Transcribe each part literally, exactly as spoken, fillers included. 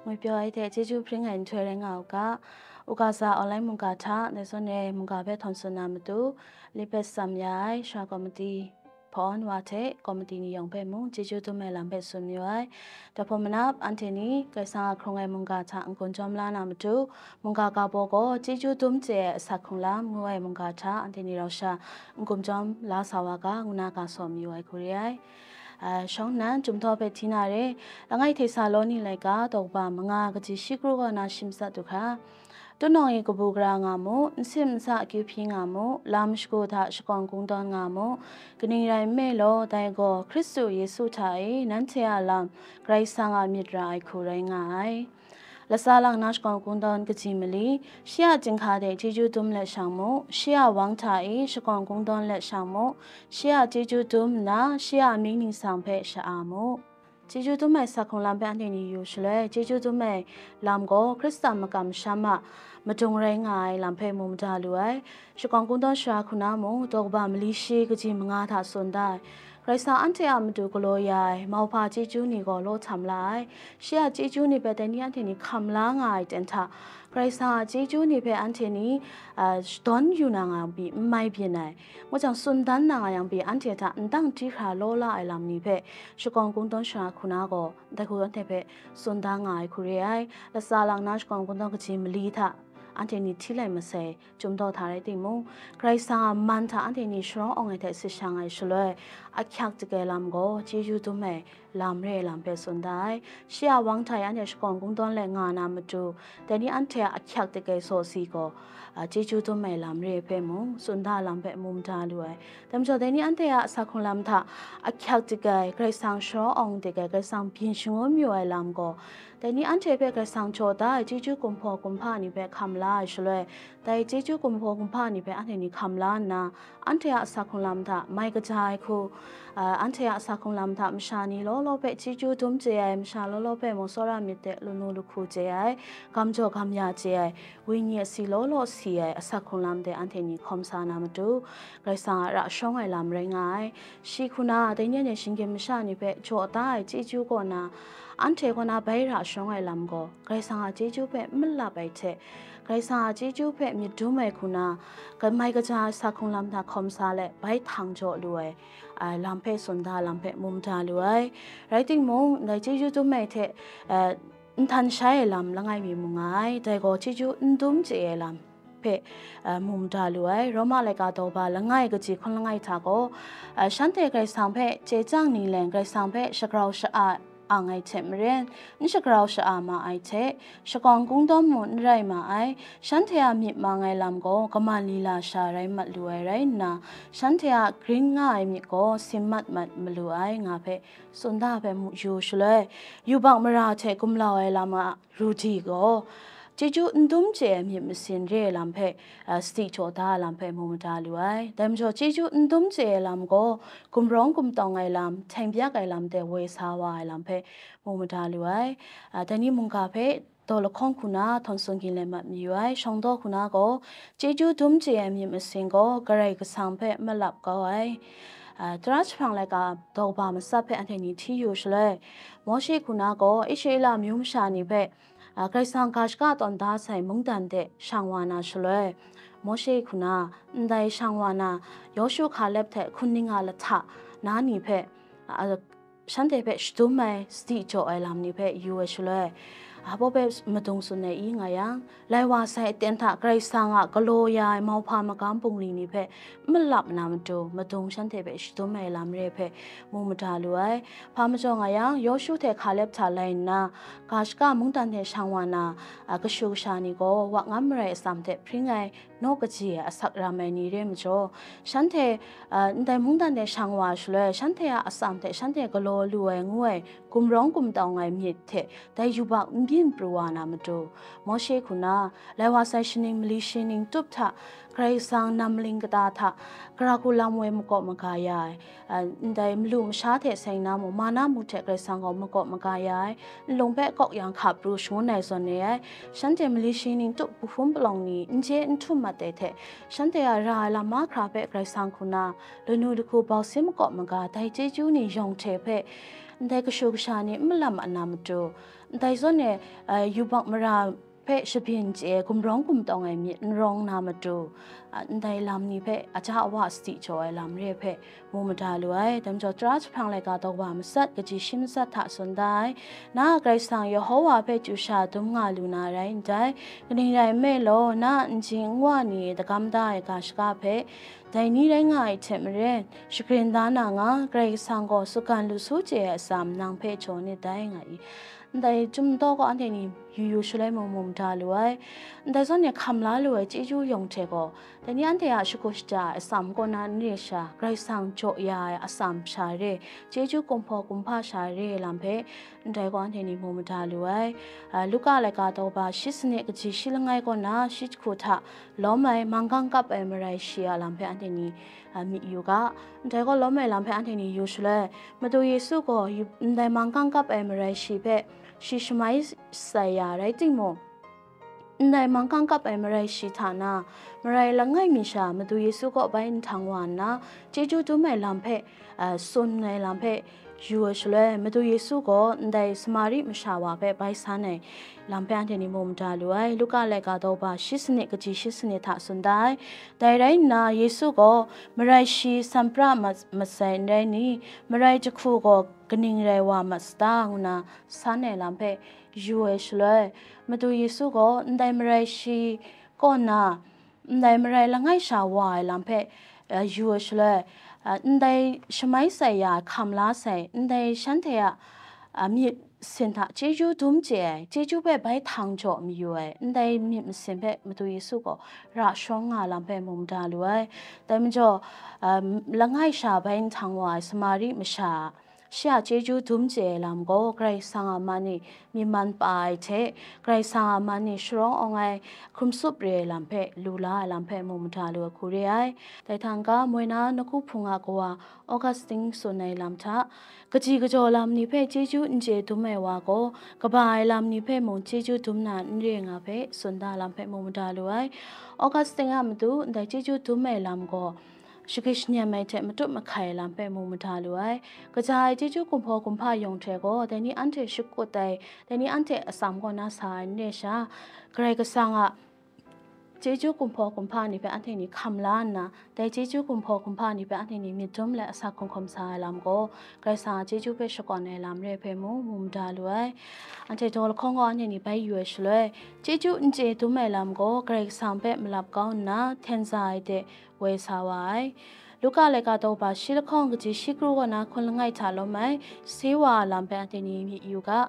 Ngwi pyaw ai hte chyeju hpring ai nhtoi rai nga u ga, Ugaza online mungga hta ndai zawn e mungga hpe htawn tsun na matu, li hpe tsam ya ai Shara Komiti hpawn wa hte komiti ni yawng hpe mung chyeju dum ai lam hpe tsun mayu ai. Jahpawt manap anhte ni Karai Kasang a hkrung ai mungga hta n-gun jawm la na matu, mungga ga baw gaw chyeju dum chye ai asak hkrung lam ngu ai mungga hta anhte ni rau sha n-gun jawm la sa wa ga, ngu na ga saw mayu ai hku re ai. A, shawng nnan, Chyum Htaw hpe hti na re, langai Htesaloni laika, daw kaba manga, kaji shi kru kaw na shi matsat du hkra, Tunawng e kabu gara nga mu, n sim n sa akyu hpyi nga mu, lam shagu hta shakawn kungdawn nga mu, kaning rai nme law, dai gaw Hkristu Yesu hta e nanhte a lam Karai Kasang a myit ra ai hku rai nga ai. Latsa lang na shakawn kungdawn kaji mali, shi a chyinghka de chyeju dum let shang mu, shi a wang hta e shakawn kungdawn let shang mu, shi a chyeju dum nna, shi a mying ningsang hpe sha-a mu. Chyeju dum ai asak hkrung lam hpe anhte ni yu shaloi, chyeju dum ai lam gaw Hkristan makam masham a madung rai nga ai lam hpe mu mada lu ai. Shakawn kungdawn sara hku na mung, daw kaba mali shi kaji manga hta tsun da ai. Karai Kasang anhte a matu galaw ya ai mauhpa chyeju ni gaw law htam la ai. Shi a chyeju ni hpe dai ni anhte ni hkam la nga ai ten hta, Karai Kasang a chyeju ni hpe anhte ni, a, shadawn yu na nga yang pyi, n mai byin ai. Ngu jang, tsun dan na nga yang pyi, anhte hta ndang hti hkra law la ai lam ni hpe shakawn kungdawn sara hku na gaw, ndai hku anhte hpe tsun da nga ai hku re ai. Latsa lang na shakawn kungdawn kaji mali hta anhte ni hti lai masai, Chyum Htaw hta rai timung, Karai Kasang a man hta anhte ni sharawng awng ai hte sit shang ai shaloi, ahkyak dik ai lam gaw chyeju dum ai lam re ai lam hpe tsun da ai. Shi a wang hta e anhte shakawn kungdawn let nga na matu, dai ni anhte a ahkyak dik ai sawsi gaw, a, chyeju dum ai lam re ai hpe mung, tsun da lam hpe mu mada lu ai. Dai majaw, dai ni anhte a asak hkrung lam hta ahkyak dik ai, Karai Kasang sharawng awng dik ai, Karai Kasang byin shangun mayu ai lam gaw, dai ni anhte hpe Karai Kasang jaw da ai chyeju kumhpaw kumhpa ni hpe hkam la ai shaloi, dai chyeju kumhpaw kumhpa ni hpe anhte ni hkam la nna, anhte a asak hkrung lam hta mai kaja ai hku, a, anhte a asak hkrung lam hta masha ni law law hpe chyeju dum chye ai, masha law law hpe mung tsawra myit de lanu lahku chye ai, gam jaw gam ya chye ai, wenyi asi law law si ai asak hkrung lam de anhte ni hkawm sa na matu, Karai Kasang a ra sharawng ai lam rai nga ai. Shi hku na, dai ni anhte shinggyim masha ni hpe jaw da ai chyeju kaw na, anhte kaw na bai ra sharawng ai lam gaw, Karai Kasang a chyeju hpe n malap ai hte, Karai Kasang a chyeju hpe myit dum ai hku na, ka-, mai kaja ai asak hkrung lam hta hkawm sa let, bai htang jaw lu ai, a, lam hpe tsun da lam hpe mu mada lu ai. Rai timung, ndai chyeju dum ai hte, a, n htan shai ai lam langai mi mu nga ai, dai gaw chyeju n dum chye ai lam hpe, a, mu mada lu ai. Roma laika daw ba langai kaji hkun langai hta gaw, a, shanhte Karai Kasang hpe chye chyang ni leng Karai Kasang hpe shagrau sha-a ang ai hte maren, n shagrau sha-a ma ai hte, shakawn kungdawn mung n rai ma ai. Shanhte a myit mang ai lam gaw kaman lila sha rai mat lu ai rai nna, shanhte a grin nga ai myit gaw sim mat mat malu ai, nga hpe tsun da hpe mu yu shaloi, yubak mara hte gumlau ai lam a ru di gaw, chyeju n dum chye ai myit masin re ai lam hpe, a, sadi jaw da ai lam hpe mu mada lu ai. Dai majaw, chyeju n dum chye ai lam gaw, gumrawng gumtawng ai lam, hten byak ai lam de woi sa wa ai lam hpe mu mada lu ai. A, dai ni mungga hpe daw lahkawng hku na htawn tsun gin let mat mayu ai. Shawng daw hku na gaw, chyeju dum chye ai myit masin gaw Karai Kasang hpe malap kau ai. A, tara jahprang laika daw kaba matsat hpe anhte ni hti yu shaloi, Mawshe hku na gaw Israela amyu masha ni hpe, a, Karai Kasang ga shaka tawn da sai mungdan de shang wa na shaloi, Mawshe hku na, ndai shang wa na, Yawshu, Hkalep hte hkun ning a lahta na ni hpe, a, shanhte hpe shadum ai, sadi jaw ai lam ni hpe yu ai shaloi, a, baw hpe madung tsun ai i nga yang, lai wa sai aten hta Karai Kasang a galaw ya ai mauhpa magam bungli ni hpe n malap na matu, madung shanhte hpe shadum ai lam re hpe mu mada lu ai. Hpa majaw nga yang, Yawshu hte Hkalep hta lai nna, ga shaka mungdan hte shang wa na, a, kashu kasha ni gaw, wa ngam marai atsam hte hpring ai, naw kaji ai asak ram ai ni re majaw, shanhte, a, ndai mungdan de shang wa shaloi, shanhte a atsam hte shanhte galaw lu ai ngu ai gumrawng gumtawng ai myit hte dai yubak n byin pru wa na matu, Mawshe hku na, lai wa sai shaning mali shi ning tup hta, Karai Kasang nam maling kata hta, gara hku lam woi makaw maga ya ai, a, ndai malu masha hte seng na mung, ma na mung hte Karai Kasang gaw makaw maga ya ai, nlung hpe kawk yang hka pru shangun ai zawn re ai, shanhte mali shi ning tup, hpung palawng ni n je n htum mat ai hte, shanhte a ra ai lam mahkra hpe Karai Kasang hku na, lanu lahku bau sin makaw maga, dai chyeju ni yawng hte hpe, ndai kashu kasha ni n malam a na matu, ndai zawn e, a, yubak mara hpe shabyin chye ai gumrawng gumtawng ai myit n rawng na matu, a, ndai lam ni hpe aja awa sadi jaw ai lam re hpe mu mada lu ai. Dai majaw, Tara jahprang laika daw wa matsat, kaji shi matsat hta tsun da ai. Na Karai Kasang Yehowa hpe chyu sha dum nga lu na rai ndai. Kaning rai nme law, na n jing n wa ni tagam da ai ga shaka hpe, dai ni rai nga ai hte maren, shagrin da na nga, Karai Kasang gaw tsukan lu su chye ai atsam nang hpe jaw nit dai, nga i. Ndai chyum daw gaw anhte ni yu yu shaloi mung mung da lu ai. Ndai zawn e hkam la lu ai chyeju yawng hte gaw, dai ni anhte a shakut shaja ai atsam kaw na n re sha, Karai Kasang jaw ya ai atsam sha re, chyeju kumhpaw kumhpa sha re ai lam hpe, ndai gaw anhte ni mu mada lu ai. A, Luka laika daw ba shi sanit kaji shi langai kaw na shi jahku hta lawm ai manggang kap ai marai shi a lam hpe anhte ni, a, myit yu ga. Ndai gaw lawm ai lam hpe anhte ni yu shaloi, Madu Yesu gaw yu-, ndai manggang kap ai marai shi hpe shi shamai sai ya rai timung, ndai manggang kap ai marai shi hta na, marai langai mi sha Madu Yesu kaw bai nhtang wa nna, chyeju dum ai lam hpe, a, tsun ai lam hpe yu ai shaloi, Madu Yesu gaw ndai Samari masha wa hpe bai san ai lam hpe anhte ni mu mada lu ai. Luka laika daw ba shi sanit kaji shi sanit hta tsun da ai. Dai rai nna, Yesu gaw marai shi sanpra ma-, masai n rai ni, marai jahku gaw kaning rai wa ma sata, ngu na san ai lam hpe yu ai shaloi, Madu Yesu gaw ndai marai shi kaw na, ndai marai langai sha wa ai lam hpe, a, yu ai shaloi, a, ndai shamai sai ya hkam la sai, ndai shanhte a, a, myit sin hta chyeju dum chye ai, chyeju hpe bai htang jaw mayu ai, ndai myit masin hpe Madu Yesu gaw ra shawng nga lam hpe mu mada lu ai. Dai majaw, a, langai sha bai nhtang wa ai Samari masha, shi a chyeju dum chye ai lam gaw Karai Kasang a man e myi man pa ai hte, Karai Kasang a man e sharawng awng ai hkrum tsup re ai lam hpe lu la ai lam hpe mu mada lu ai hku re ai. Dai hta n-ga, moi na nawku hpung a kawa Augustine tsun ai lam hta, kaji kajaw lam ni hpe chyeju n chye dum ai wa gaw, kaba ai lam ni hpe mung chyeju dum na n re nga hpe tsun da lam hpe mu mada lu ai. Augustine a matu ndai chyeju dum ai lam gaw, shagrit shanyam ai hte matut mahkai ai lam hpe mu mada lu ai. Kaja ai chyeju kumhpaw kumhpa yawng hte gaw, dai ni anhte shakut ai, dai ni anhte atsam kaw na sa ai n re sha, Karai Kasang a chyeju kumhpaw kumhpa ni hpe anhte ni hkam la nna, dai chyeju kumhpaw kumhpa ni hpe anhte ni myit dum let asak hkum hkawm sa ai lam gaw, Karai Kasang a chyeju hpe shakawn ai lam re ai hpe mung mu mada lu ai. Anhte daw lahkawng gaw anhte ni bai yu ai shaloi, chyeju n chye dum ai lam gaw Karai Kasang hpe malap kau nna hten za ai de woi sa wa ai. Luka laika daw ba shi lahkawng kaji shi kru kaw na hkun langai hta lawm ai, Skewa a lam hpe anhte ni myit yu ga.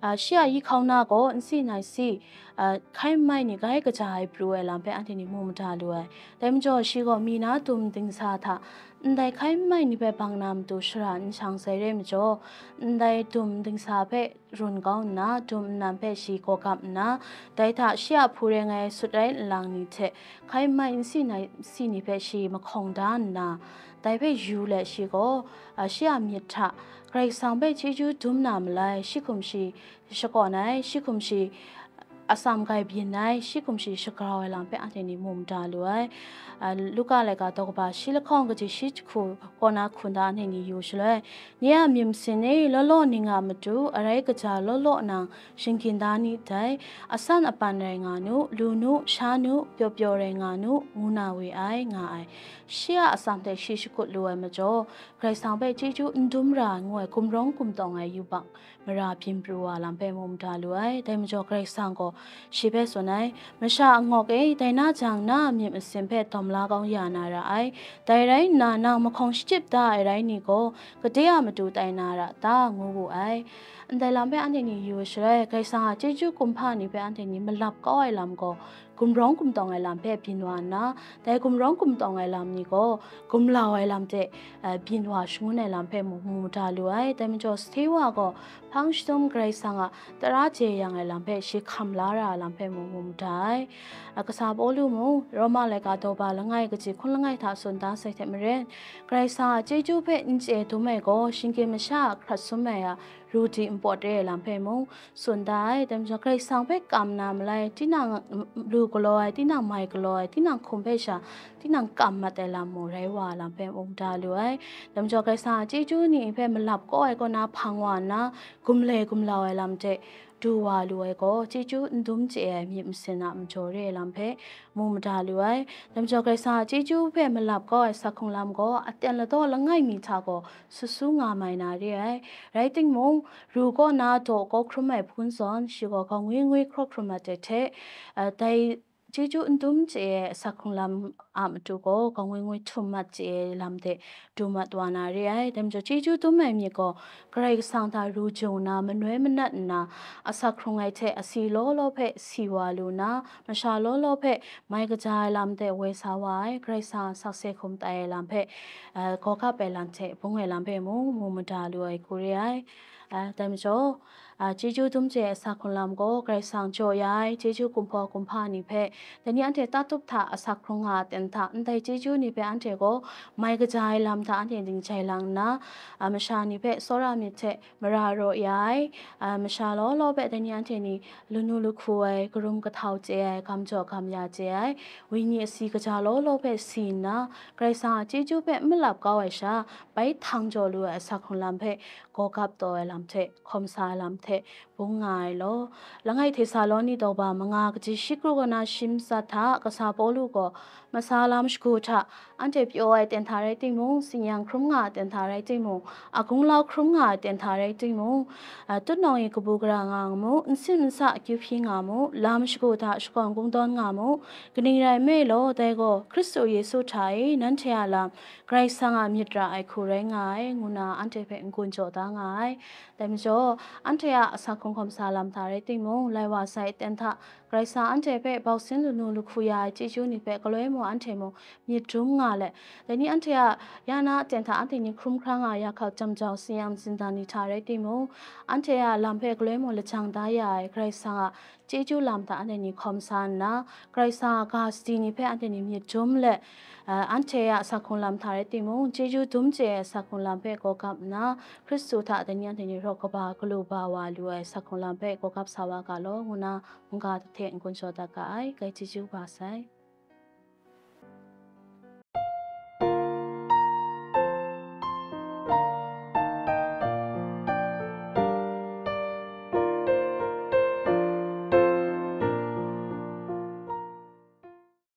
A, shi a yi hkauna gaw nsi nai si, a, hkai nmai ni gai kaja ai pru ai lam hpe anhte ni mu mada lu ai. Dai majaw, shi gaw mi na dum dingsa hta ndai hkai nmai ni hpe bang na matu shara n shang sai re majaw, ndai dum dingsa hpe run kau nna, dum nnan hpe shi gaw gap nna, dai hta shi a hpu reng ai sut rai nlang ni hte hkai nmai nsi nai si ni hpe shi mahkawng da nna, dai hpe yu let shi gaw, a, shi a myit hta Karai Kasang hpe chyeju dum na malai, shi hkum shi shakawn ai, shi hkum shi atsam grai byin ai, shi hkum shi shagrau ai lam hpe anhte ni mu mada lu ai. A, Luka laika daw kaba shi lahkawng kaji shi jahku kaw na hkun hta anhte ni yu shaloi, nye a myit masin e, law law ning a matu arai kaja law law nang shinggyim da ni dai, asan apan rai nga nu, lu nu, sha nu, pyaw pyaw rai nga nu, ngu na we ai, nga ai. Shi a atsam hte shi shakut lu ai majaw, Karai Kasang hpe chyeju n dum ra ai ngu ai gumrawng gumtawng ai yubak mara byin pru wa lam hpe mu mada lu ai. Dai majaw Karai Kasang gaw shi hpe tsun ai, "Masha angawk e, dai na jang, na a myit masin hpe dawm la kau ya na ra ai. Dai rai nna, nang mahkawng shachyip da ai rai ni gaw, gade a matu tai na ra ta?" ngu wu ai. Ndai lam hpe anhte ni yu ai shaloi, Karai Kasang a chyeju kumhpa ni hpe anhte ni malap kau ai lam gaw, gumrawng gumtawng ai lam hpe byin wa nna, dai gumrawng gumtawng ai lam ni gaw, gumlau ai lam hte, eh, byin wa shangun ai lam hpe mu, mu mada lu ai. Dai majaw, Skewa gaw hpang shadum Karai Kasang a tara jeyang ai lam hpe shi hkam ra ai lam hpe mung mu mada ai. A, kasa Pawlu mung Roma laika daw ba langai kaji hkun langai hta tsun da sai hte maren, Karai Kasang a chyeju hpe n chye dum ai gaw, shinggyim masha a hkrat sum ai a ru di npawt re ai lam hpe mung tsun da ai. Dai majaw, Karai Kasang hpe kam na malai, tinang lu galaw ai, tinang mai galaw ai, tinang hkum hpe sha, tinang kam mat ai lam mung rai wa ai lam hpe mung da lu ai. Dai majaw, Karai Kasang a chyeju ni hpe malap kau ai kaw na hpang wa nna, gumle gumlau ai lam hte du wa lu ai gaw, chyeju n dum chye ai myit masin a majaw re ai lam hpe mu mada lu ai. Dai majaw, Karai Kasang a chyeju hpe malap kau ai asak hkrung lam gaw, aten ladaw langai mi hta gaw sut su nga mai na re ai. Rai timung, ru kaw na daw kau hkrum ai hpun zawn, shi gaw gaw ngwi ngwi hkraw hkrum mat ai hte, a, dai chyeju n dum chye ai asak hkrung lam a matu gaw, gaw ngwi ngwi htum mat chye ai lam de du mat wa na re ai. Dai majaw, chyeju dum ai myit gaw, Karai Kasang hta ru jung nna, manoi manat nna, asak hkrung ai hte asi law law hpe si wa lu nna, masha law law hpe mai kaja ai lam de woi sa wa ai, Karai Kasang a sakse hkum tai ai lam hpe, a, gaw gap ai lam hte bung ai lam hpe mung mu mada lu ai hku re ai. A, dai majaw, a, chyeju dum chye ai asak hkrung lam gaw Karai Kasang jaw ya ai chyeju kumhpaw kumhpa ni hpe, dai ni anhte tatut hta asak hkrung nga a ten hta, ndai chyeju ni hpe anhte gaw mai kaja ai lam hta anhte ning jai lang nna, a, masha ni hpe tsawra myit hte mara raw ya ai, a, masha law law hpe dai ni anhte ni lanu lahku ai, karum kahtau chye ai, gam jaw gam ya chye ai, wenyi asi kaja law law hpe si nna, Karai Kasang a chyeju hpe n malap kau ai sha, bai htang jaw lu ai asak hkrung lam hpe gaw gap taw ai lam hte, hkawm sa ai lam hte, bung nga ai law. Langai Htesaloni daw ba manga kaji shi kru kaw na shi matsat hta kasa Pawlu gaw, masa lam shagu hta anhte pyaw ai ten hta rai timung, tsin-yam hkrum nga ai ten hta rai timung, a gunglau hkrum nga ai ten hta rai timung, a, tutnawng e kabu gara nga mu, n sin n sa akyu hpyi nga mu, lam shagu hta shakawn kungdawn nga mu, kaning rai nme law, dai gaw Hkristu Yesu hta e nanhte a lam Karai Kasang a myit ra ai hku rai nga ai, ngu nna anhte hpe n-gun jaw da nga ai. Dai majaw, anhte a asak hkrung hkawm sa lam hta rai timung, lai wa sai ten hta, Karai Kasang anhte hpe bausin lanu lahku ya ai chyeju ni hpe galoi mung anhte mung myit dum nga let, dai ni anhte a ya na aten hta anhte ni hkrum hkra nga ya hkau jam jau, tsin-yam tsinda ni hta rai timung, anhte a lam hpe galoi mung lajang da ya ai Karai Kasang a chyeju lam hta anhte ni hkawm sa nna, Karai Kasang a ga sadi ni hpe anhte ni myit dum let, a, anhte a asak hkrung lam hta rai timung, chyeju dum chye ai asak hkrung lam hpe gaw gap nna, Hkristu hta dai ni anhte ni rawk kaba galu ba wa lu ai asak hkrung lam hpe gaw gap sa wa ga law, ngu nna mungga hte n-gun jaw dat ga ai, grai chyeju kaba sai.